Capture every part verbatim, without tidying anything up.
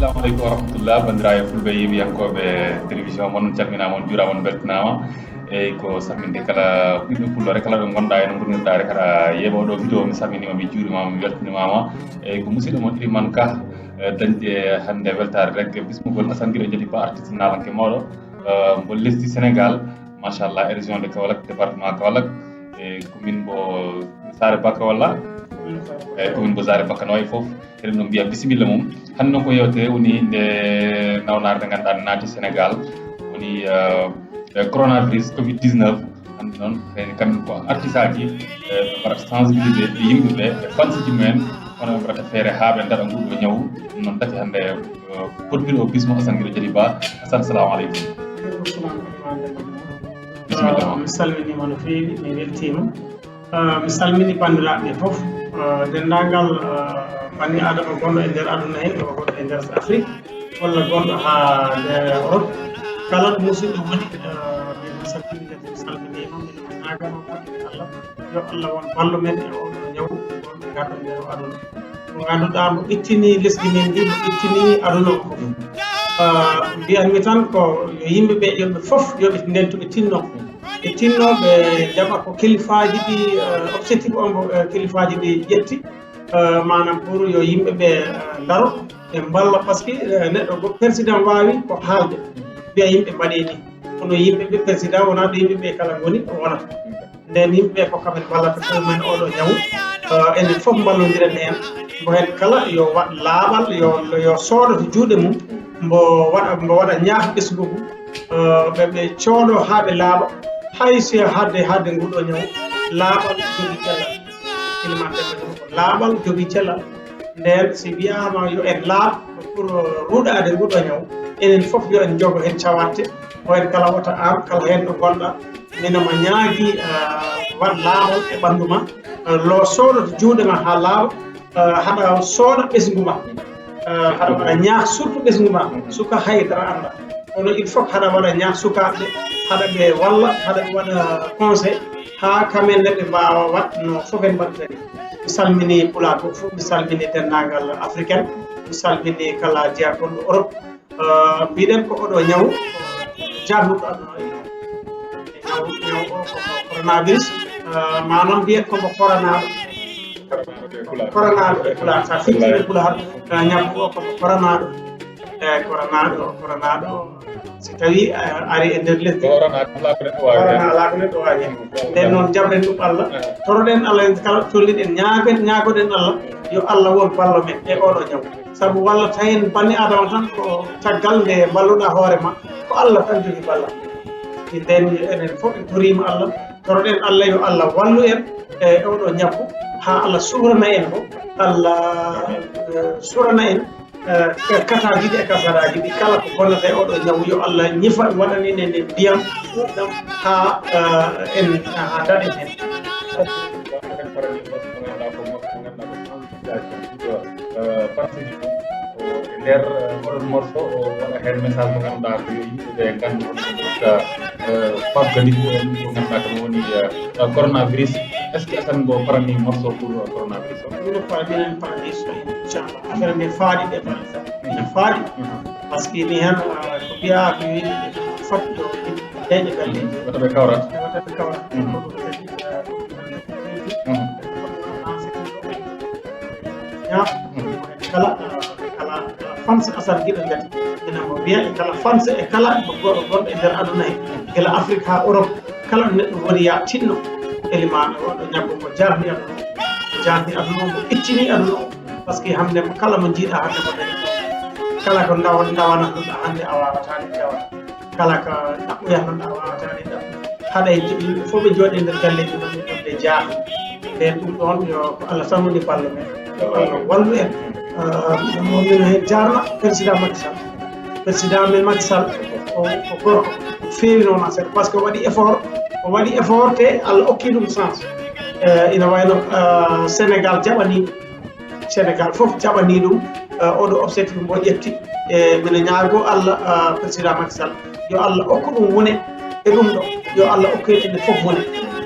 Assalamu aleykum wa rahmatullah, banndiraaɓe fulɓe, yeeɓiyankooɓe télévision mon, on calminaama, on njuuraama, on mbeltanaama. Eyyi, ko salminde kala ɓiɗɗo pullo rek, kala ɗo ngonɗaa, ene ngurnirɗaa rek, aɗa yeeɓa oɗo vidéo. Mi salminiima, mi juuriima, mi weltanimaama. Eyyi, ko musidɗo mon Iliman Ka, eh, dañde hannde weltaare rek, bismugol Assane Guido Diatta Ba, artiste naalanke mawɗo, eh, mbo lesdi Sénégal, machallah, e région de Kaolack, département Kaolack, e commune mbo Saare Bakka walla? E commune mbo Saare Bakka, no wayi fof. Eɗen ɗum mbiya bisimilla mum. Hannde noon ko yewte woni nde nawnaare nde ngannduɗaa naati Sénégal, woni, eh, eh, coronavirus covid dix-neuf. Hannde noon, eh, kamɓe ko artisaaji, eh, ɓe mbaɗata sensibilisé e yimɓe ɓe, e fansuji mumen, kono ɓe mbaɗata feere haa ɓe ndaɗa nguɗo ñawu. Ɗum noon taki hannde, eh, poɗmir o bismo Assane Guido Diatta Ba. Assane, salamu aleykum. Aleykum salam. Bisimilla ma. Mi salminiima no feewi, mi weltiima. Ah, mi salmini banndiraaɓe ɓe fof, ah, denndaangal, ah, banii Aadama gonɗo e nder aduna he, e gonɗo e nder Afrik, walla gonɗo haa nder Europe. Kala ɗo musidɗo woni, ah, mi salmini kadi, mi salminiima, mi ñaagano moƴƴere Allah, yo Allah won ballo men e oɗo ñawu, wonɓe ngarɗo nder aduna. Mo ngannduɗaa mo ittini lesdi men ndi, mo ittini aduna o fof. Ah, mbiyanmi tan ko yo yimɓe ɓe, yo ɓe fof, yo ɓe ndentu, ɓe tinno. Ɓe tinno, ɓe jaɓa ko kilifaaji ɗi, eh, objectif on mo, eh, kilifaaji ɗi ƴetti, eh, maanaam pour yo yimɓe ɓe, eh, ndaro, ɓe mballa, par ce que, eh, neɗɗo go-, président waawi ko haalde, mbiya yimɓe mbaɗee ni. Kono yimɓe ɓe, président wonaa ɗo yimɓe ɓe kala ngoni, o wonata. Nden yimɓe ɓe ko kamɓe mballata koye mumen oɗo ñawu. Eh, enen fof mballondiren heen. Mo heen kala yo waɗ laaɓal, yo, yo soodo to juuɗe mum, mbo waɗa, mbo waɗa ñaaf ɓesngu ngu, eh, ɓe, ɓe coodo haa ɓe laaɓa. Hay si hade, hade nguɗo ñaw, laaɓal jogii cellal. Iliman Demba Jom ko laaɓal jogii cellal. Nden si wiyaama yo en laaɓ pour ruuɗaade nguɗo ñaw, enen fof yo en njogo heen cawarte, ko en kala wota aan, kala heen ɗo ngonɗa, mino ma ñaagi, eh, waɗ laaɓal e ɓanndu ma, eh, lo soodo juuɗe ma haa laaɓa, eh, haɗa sooda ɓesngu ma, eh, haɗa waɗa ñaak surtout ɓesngu ma, suka hay dara annda. Kono il faut haɗa waɗa ñaak sukaaɓe, haɗa ɓe walla, haɗa ɓe waɗa conseil, haa kamen ne ɓe mbaawa waɗ no fof en mbaɗata ni. Mi salmini Pulaagu fof, mi salmini denndaangal Africain, mi salmini kala jeyaa gonɗo Europe. Eh, mbiɗen ko oɗo ñaw, jarnuɗo aduna o, ñaw, ñaw o ko coronavirus, eh, maanaam mbiyen ko mo corona, corona e Pulaar, sa firti e Pulaar, eh, ñabbu o ko mo coronaɗo, e coronaɗo, coronaɗo, si tawi, eh, ari e nder lesdi. Corona alaa ko neɗɗo waawi heen. Nden noon, jaɓren ɗum Allah, toroɗen Allah, en kala colliɗen, ñaagen, ñaagoɗen Allah, yo Allah won ballo men e oɗo ñaw. Sabu wallata heen banni Adama tan ko caggal nde mballuɗaa hoore ma, ko Allah tan jogii ballal. Nden enen fof en toriima Allah, toroɗen Allah yo Allah wallu en e oɗo ñabbu, haa Allah suurana en mo, Allah, eh, suurana en, eh, ka-, kataaji ɗi e kasaraaji ɗi, kala ko bonnata e oɗo ñawu, yo Allah ñifa, waɗanin en ndiyam ɗuuɗam haa, eh, en, haa daɗen heen. Farceji ɗum, o, e nder, eh, oɗon morceau, o waɗa heen message mo ngannduɗaa ko yo yimɓe ɓe nganndu on ko, eh, faggandiku en ko ngannduɗaa ko woni, eh, coronavirus. Est-ce que Assane ngo parani morceau pour, eh, coronavirus o? Mino faa-, minen parani so, inchallah. Affaire nde faaɗi de, parani sa. Ina faaɗi. Mhm. Parce que ni heen, eh, ko mbiyaa ko yo yimɓe fat yo yimɓe deeƴe galleeji. Wata ɓe kawrat. Wata ɓe kawrat. Mhm. Ko ɗum kadi, eh, Mhm. Ñaaf. Mhm. Kala, kala, kala fans Assane Guido Diatta. Ina mo wiya e kala fans e kala mo go-, gonɗo e nder aduna he. Gila Afrique haa Europe. Kala ɗo neɗɗo woni, ya tinno. Elimaaɗo o, ɗo ñabbo mo jarni aduna o. Mo jarni aduna o, mo ittini aduna o. Parce que hannde mo kala mo njiiɗaa hannde mo dañi. Kala ko ndawa-, ndawanatnoɗaa hannde a waawataa nde ƴeewa. Kala ka ɗaɓɓoyatnoɗaa waawataa nde ɗaɓɓo. Haɗa e yimɓe fof ɓe jooɗi e nder galleeji maɓɓe ɗon ɓe jaaha. Nden ɗum ɗoon yo ko Allah tan woni ballo men. Yo Allah wallu en. Ah, mo min heen jaarna président Macky Sall. Président men Macky Sall ko, ko gorko. Feewi noon affaire. Parce que o waɗi effort. O waɗi effort te Allah okki ɗum chance. Eh, ina wayno, ah, Sénégal jaɓani. Sénégal fof jaɓanii ɗum, eh, oɗo obsèque mo ƴetti. E mino ñaago Allah, eh, président Macky Sall, yo Allah okku ɗum wone e ɗum ɗo, yo Allah okku en enen fof wone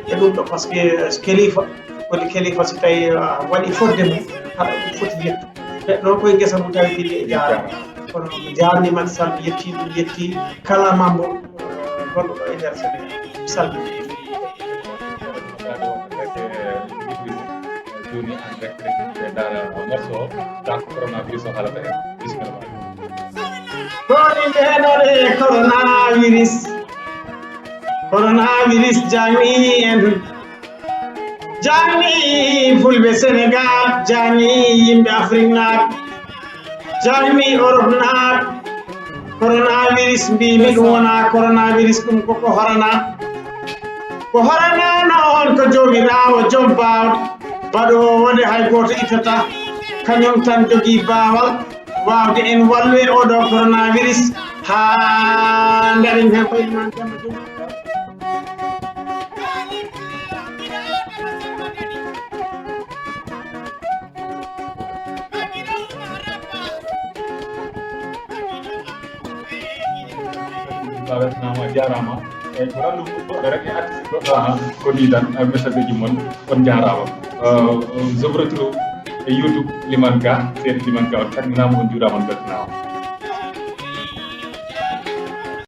e ɗum ɗo, parce que, eh, kelifa, woni kelifa, so tawi, eh, waɗi fodde mum, haɗa ɗum foti yettu. Neɗɗo noon koye ngesa mum tawi tigi e jaara. Kono mi jarnima Sall, mi yetti ɗum, yetti kala mambo gonɗo ɗo e nder Sénégal. Mi salmini. Joni en direct ɓe ndaara morceau o, ka ko coronavirus o haalata en. Bisimilla ma. Ko woni nde ɗo e coronavirus? Coronavirus jangni en, jangni fulɓe Sénégal, jangni yimɓe Afrique naaɓe, jangni Europe naaɓe. Coronavirus mbimi ɗum wona coronavirus, ɗum koko horana. Ko horana noon ko Joomiraawo joom baawɗe, baɗoowo wonde hay gooto ittata. Kañum tan jogii baawal waawde en wallu e oɗo coronavirus haa ndarin heen ko iman jamma jogii. Bawe nama jarama. Eyyi, ko randu goɗɗo rek e artiste goɗɗo, aha, ko ni tan, eh, message uji mon, on jarama. Eh, Zobratu e YouTube Liman Ka, seen Liman Ka, on calminama, on juurama, on beltanama.